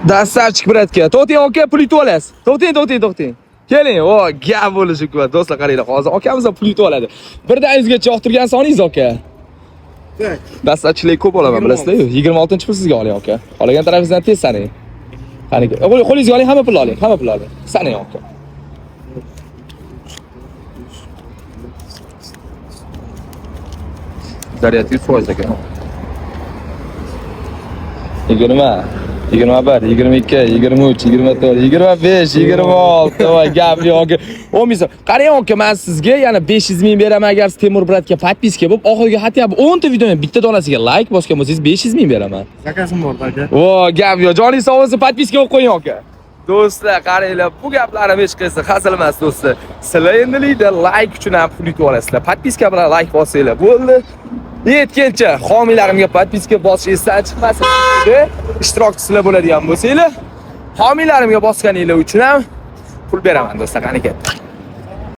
Dastlabki брат ga. To'xting aka, pul yutib olasiz. To'xting, to'xting, to'xting. Keling, o, gap bo'lishi kerak. Do'stlar, qaranglar, hozir akamiz ham pul yutib oladi. Birdan yuzgacha yoqtirgan soningiz aka. Так. Dastlabchilik ko'p olaman, bilasizlar-ku. 26-pul sizga oling aka. Olgan tarafingizdan tez sanang. Qani, qo'lingizga oling, hamma pulni oling, hamma pulni oling. Sanang aka. Zaryad 100% ekan. 20, 21, 22, 23, 24, 25, 26. Voy, gap yo'q. 10 ming so'm. Qarang aka, men sizga yana 500 ming beraman agar siz Temur брат ga подписка bo'lib, oxirgi хотя бы 10 ta videoni bitta donasiga like bosgan bo'lsangiz 500 ming beraman. Заказ im bor aka. Vo, gap yo'q. Joningiz sog' bo'lsin, подписка bo'lib qo'ying aka. Do'stlar, qaranglar, bu gaplarim hech qaysi hazil emas do'stlar. Sizlar endilikda like uchun ham pul yutib olasizlar. Подписка bilan like bossanglar bo'ldi. Yetgancha homiylarimga подписка bosish esdan chiqmasin. Ishtirokchisizlar bo'ladigan bo'lsanglar, homiylarimga bosganinglar uchun ham pul beraman do'stlar, qani ketdi.